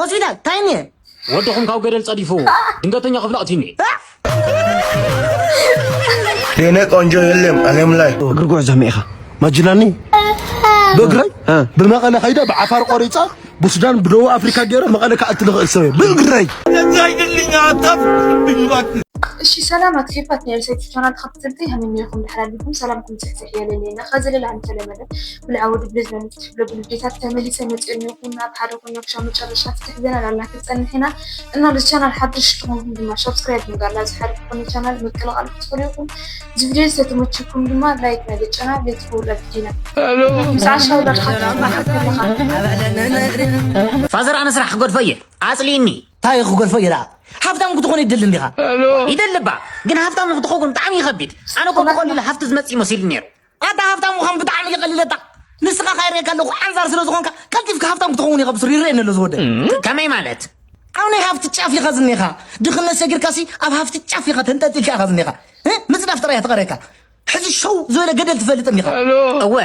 ሆስፒታል ታይኒ ወድኹም ካብ ገደል ጸዲፉ ድንገተኛ ክፍሊ ኣእትዩኒ። የኔ ቆንጆ የለም ዓለም ላይ። እግሪ ጉዕዞ ሚኢኻ ማጅላኒ ብእግረይ ብመቐለ ከይደ ብዓፋር ቆሪፃ ብሱዳን ብደቡብ ኣፍሪካ ገይረ መቐለ ክኣቲ ልኽእል ሰብ እየ ብእግረይ። እሺ ሰላማት ኬፋት ናይ ሪሰርች ቻናል ተኸታተልቲ ሃሚኒ ኢኹም ድሕር ኣሊኩም ሰላምኩም ዝሕዝሕ የለለና ከዚ ሌላ እንተለመደ ብልዓ ወዲ ብሌዝ ናይ መፍትሕ ብሎ ብልዴታት ተመሊሰ መፅኦ እኒኹም ናብ ሓደ ኮይኖም ክሻ መጨረሻ ፍትሕ ዘና ላልና ክንፀንሕ ኢና እና እዚ ቻናል ሓድሽ ትኾንኩም ድማ ሳብስክራይብ ምግባር ላዚ ሓደ ክኾነ ቻናል ምቅልቃል ክትኽእሉ ኢኹም እዚ ቪድዮ ዝተተመችኩም ድማ ላይክ ናይ ቻናል ቤት ክውላ ዲና ምስ ዓሻ ውላድ ሓትት ማሓት ከለኻ ፋዘር ኣነ ስራሕ ክገድፎ እየ ኣፅሊኒ እንታይ ክገድፎ እየ ደኣ ሃብታም ክትኾን ይደሊ እንዲኻ ይደልባ ግን ሃብታም ንክትኸውን ብጣዕሚ ይኸቢድ ኣነ ኮ ብቐሊሉ ሃፍቲ ዝመፅእ ይመስል ነይሩ ኣታ ሃብታም ምዃን ብጣዕሚ ይቐልለታ ንስኻ ካይረካ ኣለኹ ሓንዛር ስለ ዝኾንካ ቀልጢፍካ ሃብታም ክትኸውን ኢኻ ብስሩ ይረአየኒ ኣሎ ዝወደ ከመይ ማለት ኣብ ናይ ሃፍቲ ጫፍ ኢኻ ዝኒኻ ድኽነት ሰጊርካሲ ኣብ ሃፍቲ ጫፍ ኢኻ ተንጠልጢልካ ኢኻ ዝኒኻ ምፅዳፍ ጥራይ እያ ትቐረካ ሕዚ ሸው ዝበለ ገደል ትፈልጥ እንዲኻ እወ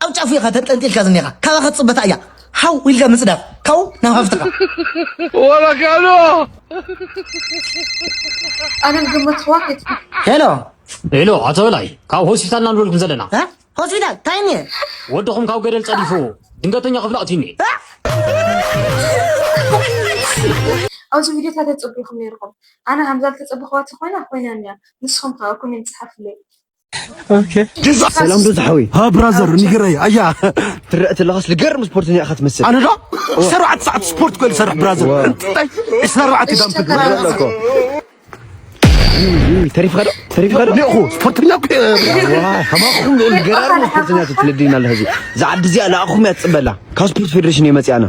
ኣብ ጫፉ ኢኻ ተንጠልጢልካ ዝኒኻ ካባኻ ትፅበታ እያ ሃው ኢልካ ምፅዳፍ ካው ናብ ሃፍትኻ ወረካኖ ኣነ ዝገመትዋ ከይትፈ ሄሎ ሄሎ ኣቶ በላይ ካብ ሆስፒታል ኢና ንደወልኩም ዘለና እ? ሆስፒታል ታይኒ ወድኹም ካብ ገደል ጸዲፉ ድንገተኛ ክፍሊ ኣእትዩኒ ኣብዚ ቪድዮታት ተፀቢኹም ነይርኩም ኣነ ሃምዛ ዝተፀበኽዋ ተኮይና ኮይና እያ ንስኹም ከዓ ኮሜንት ፀሓፍለይ ሰላም ዶ ዝሓወይ ሃ ብራዘር ንገረይ ኣያ ትረአ ተለኻስ ልገርም ስፖርተኛ ኢኻ ትመስል ኣነ ዶ ሰርባዕተ ሰዓት ስፖርት ኮ ዝሰርሕ ብራዘር እንታይ ዕስራ ኣርባዕተ ዳም ትግበር ተሪፍካ ዶ ተሪፍካ ዶ ሊኹ ስፖርተኛ ኮ ከማኹም ልገራርም ስፖርተኛ ትትለድይና ኣለህ እዚ ዝዓዲ እዚኣ ለኣኹም እያ ትፅበላ ካብ ስፖርት ፌዴሬሽን እየ መፅኣና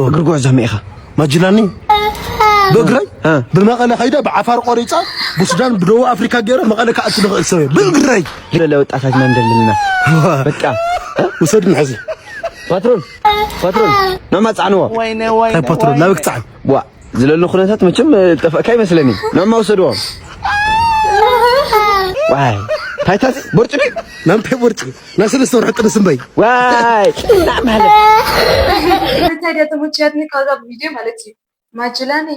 እግሪ ጉዕዞ ኢኻ ማጅላኒ ብእግረይ ብመቐለ ከይደ ብዓፋር ቆሪፃ ብሱዳን ብደቡብ ኣፍሪካ ገይረ መቐለ ክኣቱ ንኽእል ሰብ እየ ብእግረይ ለለ ወጣታትና እንደልና በቃ ውሰድን ሕዚ ፓትሮን ፓትሮን ናማ ፃዕንዎ ታይ ፓትሮን ናበይ ክፃዕን ዋ ዝለሎ ኩነታት መቸም ጠፋእካ ይመስለኒ ናማ ውሰድዎም ዋይ ታይታት ቦርጭ ድዩ ናምታይ ቦርጭ ናይ ሰለስተ ወርሒ ጥንስ እምበይ ዋይ ና ማለት እንታይ ደኣ ተመችያትኒ ካብዛ ቪድዮ ማለት እዩ ማጅላኒ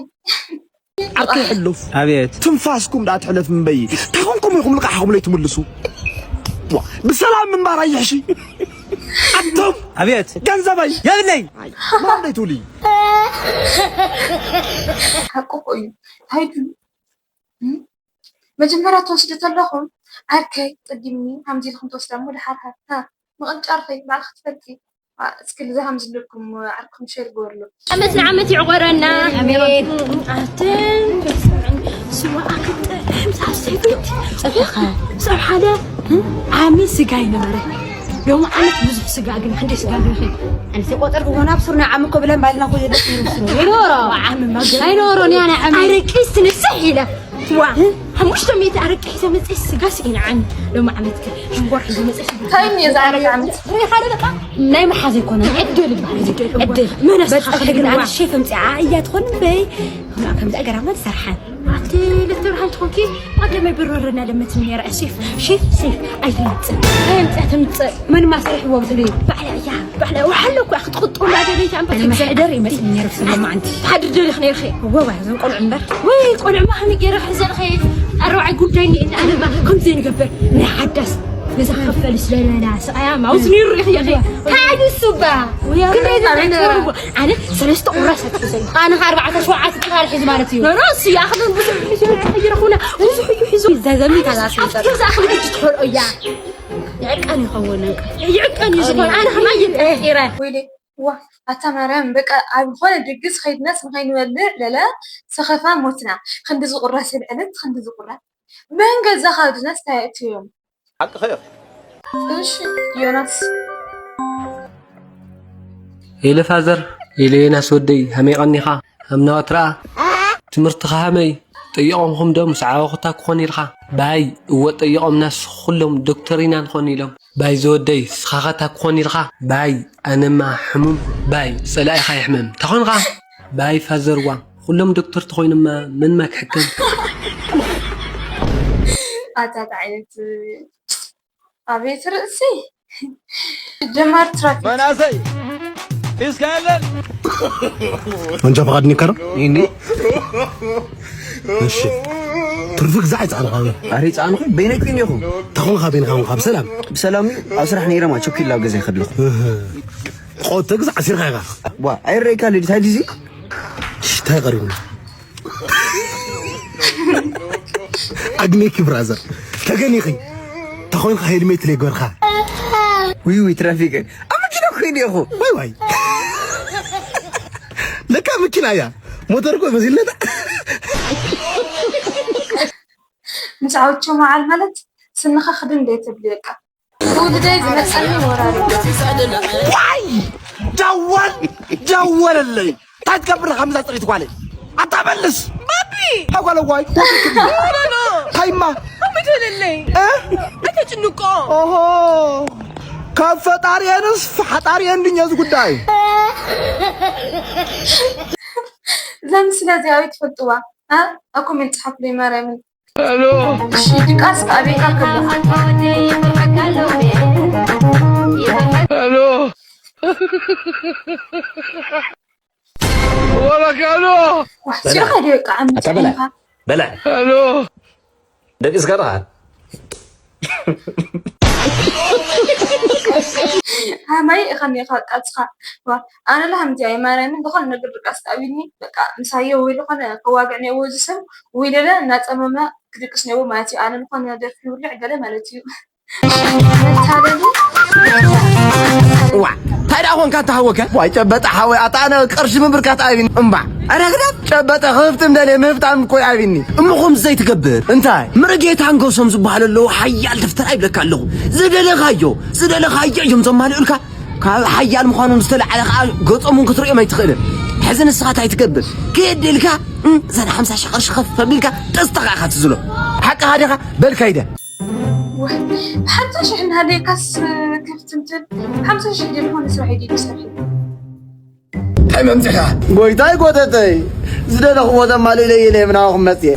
ዓርኪ ሕሉፍ ኣቤት ትንፋስኩም ደኣ ትሕለፍ እምበይ እንታይ ኮንኩም ኢኹም ልቃሕኹም ለይትምልሱ ዋ፣ ብሰላም ምንባር ኣይሕሺ ኣቶም ኣቤት ገንዘበይ የብለይ ማለይ ትውሊ ሓቁ እኮ እዩ ሃይዱ መጀመርያ ትወስዱ ተለኹም ዓርከይ ቅዲምኒ ሃምዚ ኢልኩም ትወስዳ እሞ ድሓር ሃ ሃ ምቕንጫርኸይ ባዕልኺ ትፈልጢ እስኪ ልዛ ሃምዚ ኣለኩም ዓርኩም ሸር ግበርሉ ዓመት ንዓመት ይዕቆረና ኣሜን ኣትን ስዋ ኣክጥዕም ሳብ ሰበይቲ ፀብኻ ሰብ ሓደ ዓሚ ስጋ ይነበረ ሎም ዓመት ብዙሕ ስጋ ግን ክንደይ ስጋ ግን ኣንተ ቆጠር ክኾና ብሱር ናይ ዓሚ ኮብለን ባልና ኮ የለ ይኖሮ ዓሚ ማግና ኣይኖሮ ኒያ ናይ ዓሚ ኣረቂስ ትንስሕ ኢለ ዋ ሓሙሽተ ሚእቲ ኣረቂ ሒዘ መፅእ ስጋ ስኢነ ዓሚ ሎም ዓመት ከ ሽንኮር ሒዘ መፅእ እንታይ እኒ እዛ ዓመት ዓመት ሪኻ ዶ በቃ ናይ መሓዘ ይኮነ ዕድል ይበሃል እዚ ዕድል መነስ በቃ ግን ኣነ ሸፍ ኣምፅኣ እያ ትኾን እምበይ ከምዚ ኣገራማ ትሰርሓን ኣቲ ለትብርሃን ትኾንኪ ቀደመ ብርርና ለመት ነራ ሴፍ ሼፍ ሴፍ ኣይትምፅእ ኣይምፅእ ትምፅእ መን ማስርሕዎ ትብል ባዕላ እያ ባዕላ ዋሓለኩ ክትቕጥላ ደለይቲ ኣንበ መሕደር ይመስል ነሩ ስለማዓንቲ ሓድር ደሊኽ ነርኸ ወዋ እዞም ቆልዑ እምበር ወይ ቆልዑ ማህሚ ገይረ ክሕዘልኸ ኣረባዓይ ጉዳይ እኒኤና ኣለና ከምዚ ንገብር ናይ ሓዳስ ነዛ ክፈል ስለለና ስቃያ ማውስ ነይሩ ርኢኽዮ ሃዲ ሱባ ክንደይ ዝነበርዎ ኣነ ሰለስተ ቁራስ ኣትሒዘ ኣነ ከ ኣርባዕተ ሸውዓተ ጥራር ሒዙ ማለት እዩ ኖኖ እሱ ይኣኽልን ብዙሕ ሒዙ ይረኹና ብዙሕ እዩ ሒዙ ዘዘሚት ኣላስዛ ክልብት ትሕልኦ እያ ይዕቀን ይኸውን ይዕቀን እዩ ዝኾን ኣነ ከማየ ጠርጢረ ወይለይ ዋ ኣታ ማርያም በቃ ኣብ ዝኾነ ድግስ ኸይድናስ ንኸይንበልዕ ለለ ሰኸፋ ሞትና ክንዲ ዝቁራስ የልዕለት ክንዲ ዝቁራስ መን ገዛኻ ድናስ ታየእትዮም ሓቅኸ እሺ ዮናስ ሄሎ ፋዘር ሄሎ ዮናስ ወደይ ሃመይ ቀኒኻ ሃምና ወትራ ትምህርትኻ ሃመይ ጠይቖምኹም ዶ ምስ ዓበኹታ ክኾን ኢልኻ ባይ እወ ጠይቖምናስ ኩሎም ዶክተር ኢና ንኾን ኢሎም ባይ ዝወደይ ስኻኸ ታኮን ኢልኻ ባይ ኣነማ ሕሙም ባይ ጸላኢኻ ይሕመም ታኾንኻ ባይ ፋዘርዋ ኩሎም ዶክተር ተኾይኖማ መንማ ክሕከም ኣታ ዓይነት ኣቤት ርእሲ ጀማር ትራፊክ መናሰይ ፊስካ የለን መንጃ ፈቓድ እኒካ ዶ? እኒ እሺ። ትርፊ ግዛዕ ይጻዕርኻ። ኣረ ይጻዕርኹ፣ በይነይ ኮይን ኢኹ። ተኾንኻ በይንኻ ኾንኻ ብሰላም። ብሰላም እዩ። ኣብ ስራሕ ነይረ ማ ቸኩል ኣብ ገዛ ይኸድልኹ። እህ። ቆተ ግዛዕ ሲርካ ኢኻ። ዋ፣ ኣይረይካ ልዲ፣ ታይ ዲዚ? ሽታይ ቀሪቡ። ኣግኔኪ ብራዘር። ተገኒኺ። ተኾንካ ሄልሜት ለይገርካ። ውይ፣ ውይ፣ ትራፊክ። ኣብ መኪና ኮይን ኢኹ። ዋይ፣ ዋይ። ለካ መኪና እያ። ሞተር እኮ መሲለታ። ምስ ዓውቸው መዓል ማለት ስንኻ ክድን እንደ ትብል በቃ። ውድደይ ዝመጸኒ ወራሪ። ዋይ! ደወል! ደወለለይ! እንታይ ትገብር ኢኻ ምዛ ጽሪት ጓለይ? ኣታ መልስ! ባቢ! ኣጓለ ዋይ! ኖ፣ ኖ፣ ኖ! ታይማ! ኣመደለለይ! እ? ኣይተጭንቆ! ኦሆ! ካብ ፈጣሪየንስ ሓጣሪየን ድኛ እዚ ጉዳይ። እዛ ምስሊ እዚኣ ኣበይ ትፈልጥዋ? እ? ኣብ ኮሜንት ጸሓፉለይ ማርያምን። ሄሎ። እሺ፣ ድቃስ ኣበይ ካብ ገባኻ? ሄሎ። ወረክ ሄሎ። ዋህ፣ ሲርካ ድዮ ቃዕም ኣታ በላ። ጸኒኻ? በላ። ሄሎ። ደቂስካ ደኻ? ሃማይ ኢኻ ኔኻ ቃልስኻ። ዋ፣ ኣነ ለሃምቲ ኣይ ማርያምን ዝኾነ ነገር ድቃስ ተኣቢኒ፣ በቃ፣ ምሳዮ ወይ ዝኾነ ከዋግዕ ነይዎ እዚ ሰብ፣ ወይ ለለ እናጸመመ ክድቅስ ነይዎ ማለት እዩ። ኣነ ዝኾነ ደርፊ ይውልዕ ገለ ማለት እዩ። መታለሊ። ዋ፣ እንታይ ደኣ ኾንካ እንተሃወከ? ዋይ፣ ጨበጠ ሓወይ፣ ኣታ ኣነ ቅርሺ ምብርካት ኣይብኒ። እምባ። ኣረ ግደፍ፣ ጨበጠ ክህፍትም ደልየ ምህፍታም እኮ ኣይብኒ። እሞ ከምዚ ዘይትገብር። እንታይ? ምርጌታ ኣንገሶም ዝበሃሉ ኣለዉ፣ ሓያል ደፍተራ ይብለካ ኣለኹ። ዝደለኻዮ፣ ዝደለኻዮ እዮም ዘማልኡልካ። ካብ ሓያል ምዃኖም ዝተለዓለ ኸዓ ገጾም እውን ክትርእዮም ኣይትኽእልን። ሕዚ ንስኻ እንታይ ትገብር? ክድ ኢልካ፣ እም፣ ዘን ሓምሳ ሽሕ ቅርሺ ከፍ ኣቢልካ፣ ደስታኻ ኢኻ ትዝሎ። ሓቅኻ ዲኻ? በል ከይደ። ዋይ፣ ሓምሳ ሽሕ እናሃለየካስ ከፍትምትን፣ ሓምሳ ሽሕ ድየ ዝኾነ ስራሕ ኢዩ ድዩ ዝሰርሕ? እንታይ መምጺኻ? ጎይታይ ጎተተይ፣ ዝደለኽዎ ዘማልእለይ ኢለ እየ ናባኹም መጽየ።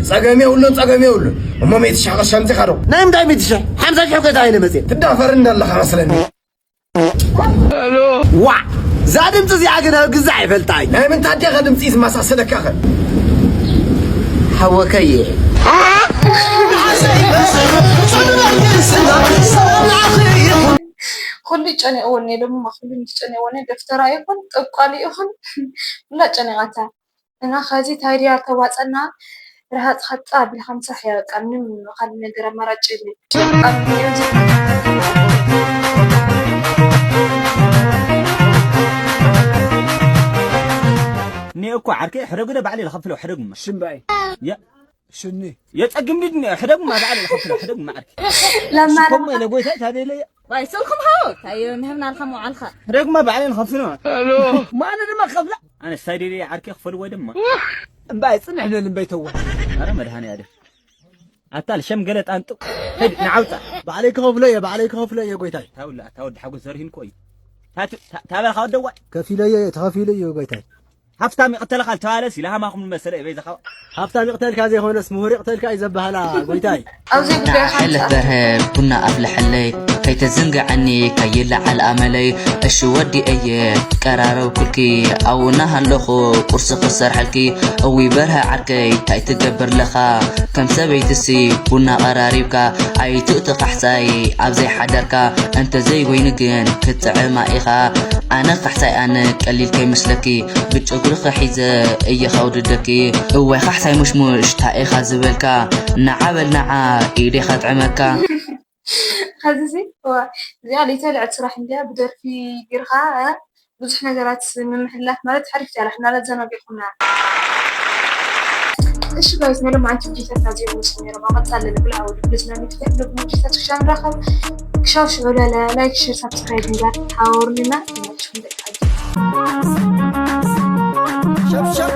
ጸገም የብሉን፣ ጸገም የብሉን። እሞ ሚእቲ ሽሕ ቅርሺ ኣምጺኻ ዶ? ናይ ምንታይ ሚእቲ ሽሕ? ሓምሳ ሽሕ ጎይታይ ኢለ መጽየ። ትዳፈርኒ ኣለኻ መስለኒ። ዋ! እዛ ድምፂ እዚኣ ግን ኣብ ግዛዕ ይፈልጣ እዩ። ናይ ምንታይ ዲኻ ድምፂ ዝመሳሰለካ ኸ? ሓወከየ። ኩሉ ጨኒቕዎ እኒአ፣ ደሞ ኩሉ ምስ ጨኒቕዎ እኒአ፣ ደፍተራ ይኹን ጠቋሊ ይኹን ኩላ ጨኒቓታ። እና ከዚ ታይ ድያ ተዋፀና፣ ርሃፅ ሓፃ ኣቢልካ ምሳሕ እያ። በቃ ምንም ካልእ ነገር ኣማራጭ የለን። በቃ ምንም እኒአ እኮ ዓርከይ፣ ሕደጉ ዶ ባዕለይ ልኸፍሎ፣ ሕደጉማ። ሽምባይ። ያ። ሽኒ። የፀግም ድድ እኒአ፣ ሕደጉማ ባዕለይ ልኸፍሎ፣ ሕደጉማ ዓርከይ። ለማራ። ሽኮሞ ኢለ ጎይታይ ታደለየ። ዋይ፣ ስልኩም ሃው፣ ታየ ምህብና ልካ መውዓልካ። ሕደጉማ ባዕለይ ልኸፍሎ። ሄሎ። ማነ ድማ ከፍላ። ኣነ ሳይደሊ ዓርከይ ክፈልዎ ድማ። እምባይ ጽንሕ ልብል እምበይ ተዋ። ኣረ መድሃኔ ኣለም። ኣታ ልሸም ገለ ጣንጡ። ሄድ ንዓውጻ። ባዕለይ ክኸፍሎ እየ፣ ባዕለይ ክኸፍሎ እየ ጎይታይ። ታውላ፣ ታወድ ሓጎስ ዘርሂን ኮይ። ታቱ፣ ታ-፣ ታበልካ ወደዋ። ከፊለዮ እየ፣ ተኸፊሉ እዩ ጎይታይ። ሃፍታም ይቕተልኻ ልተባለስ ኢለ ሃማኹም ልመሰለ እየ በይዛኻ። ሃፍታም ይቕተልካ ዘይኮነስ ምሁር ይቕተልካ እዩ ዘበሃላ ጎይታይ። ኣብዚ ጉዳይ ሓንሳ። ሕለፍ በርሀ ቡና ኣፍልሐለይ፣ ከይተዝንግዐኒ ከይለዓል ኣመለይ። እሺ ወዲ እየ ቀራረብኩልኪ፣ ኣብኡ እናሃለኹ ቁርሲ ክሰርሐልኪ። እዊ በርሀ ዓርከይ፣ ታይ ትገብር ለኻ? ከም ሰበይትሲ ቡና ቀራሪብካ፣ ኣይትእቲ ካሕሳይ ኣብ ዘይሓደርካ። እንተዘይኮይኑ ግን ክትጥዕማ ኢኻ። ኣነ ካሕሳይ ኣነ ቀሊል ከይመስለኪ፣ ብጨጉርኺ ሒዘ እየ ከውድደኪ። እዋይ ካሕሳይ ሙሽሙሽ ታይ ኢኻ ዝበልካ? ንዓ በል ንዓ ኢደይ ከጥዕመካ። ኸዚዚ፣ እዋ፣ እዚኣ ለይተ ልዕል ስራሕ እንድያ፣ ብደርፊ ጌርካ፣ እ፣ ብዙሕ ነገራት ምምሕልላፍ ማለት ሓሪፍ እያ፣ ንሕና ለዘናጊዕኩምና። እሺ ጋይስ፣ ናይ ሎማዓንቲ ቪዲዮታትና እዚኦም ይመስሉ ነይሮም። ኣብ ቀጻሊ ንብልዓ ወዲ ብዝና ሚድያ ክለብ ቪዲዮታት ክሻ ንራኸብ። ክሻው ሽዑ ለለ ላይክ፣ ሼር፣ ሳብስክራይብ ምግባር ተሓባበሩና። ንመችኩም ደቂ ዓዲ። ሸብሸብ